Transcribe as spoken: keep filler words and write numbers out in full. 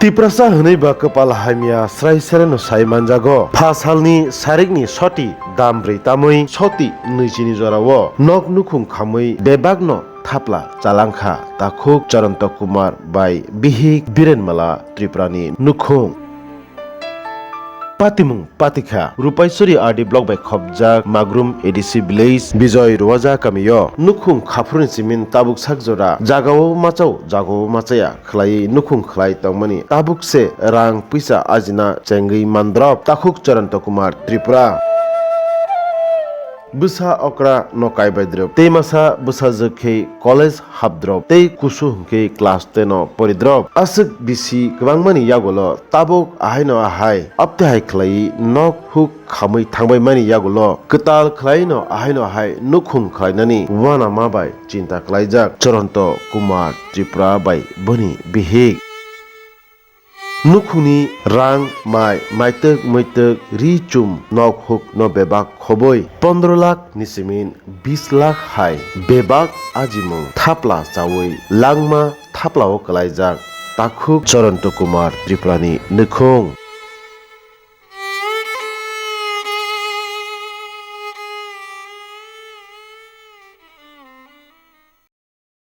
Tiprasa hwnwi ba kwpal hamya srai sereno sai manjago. Pha salni sarikni soti dam brwi tamwi soti nwichini jorao nok nukhung khamwi bebakno thapla chalangkha takhuk Charanto Kumar bai bihik Birenmala Tripurani nukhung. Patimung patikha, Rupaisori R D block bai khopjak Magrum A D C village Bijoy Roaja kamio nukhung khaphuruni simin tabuk sak jora jagao machao jagao machaya khlaiwi nukhung khlai tongmani tabuk se rang puisa ajina chengwi mandrop takhuk Charanto Kumar Tripura. Bwsa okra no kaibai drop. Tei masa bwsajwk khe college hapdrop. Tei kusu hwnkhe class ten o poridrop. Aswk bisi kwbangmani yagulo tabuk ahaino ahai aptehai khlaiwi nok huk khamwi thangbaimani yagulo kwtal khlaino ahaino ahai nukhung khlainani uanama bai chinta khlaijak Charanto Kumar Tripura bai boni bihik. Nukhungni rang, mai, maitwk, muitwk, ri chum, nok huk no bebak khoboi pondro lakh ni simin bis lakh hai bebak ajimung thapla chawi langma thaplao kwlaijak takhuk Charanto Kumar Tripurani nukhung.